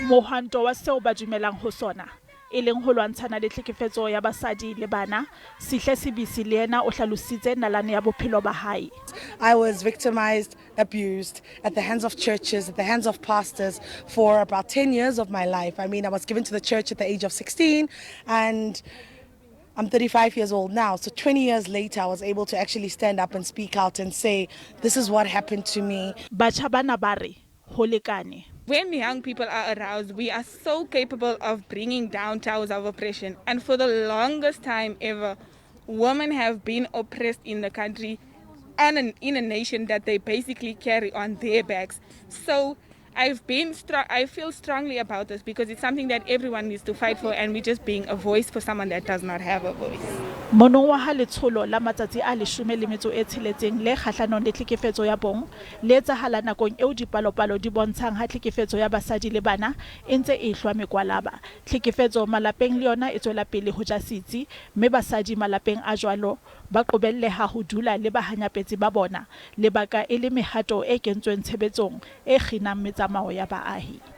Mohwanto wa seo ba dumelang ho sona, e leng ho lwantshana le tlhekefetso ya basadi le bana, Sihle Sibisi le yena o hlalositse nalane ya bophelo ba hae. I was victimized, abused at the hands of churches, at the hands of pastors for about 10 years of my life. I mean, I was given to the church at the age of 16 and I'm 35 years old now. So 20 years later, I was able to actually stand up and speak out and say, this is what happened to me. Batjha bana ba re ho lekane. When young people are aroused, we are so capable of bringing down towers of oppression. And for the longest time ever, women have been oppressed in the country and in a nation that they basically carry on their backs. So I feel strongly about this because it's something that everyone needs to fight for, and we're just being a voice for someone that does not have a voice. Monongwaha letsholo la matsatsi a 16 le kgahlanong le tlhekefetso ya bong le etsahala nakong eo dipalopalo di bontshang ha tlhekefetso ya basadi le bana e ntse e hlwa mekwalaba. Tlhekefetso malapeng le yona e tswela pele ho ja setsi mme basadi malapeng a jwalo ba qobelleha ho dula le bahanyapetsi ba bona, lebaka e le mehato e kentsweng tshebetsong e kginang metsamao ya baahi.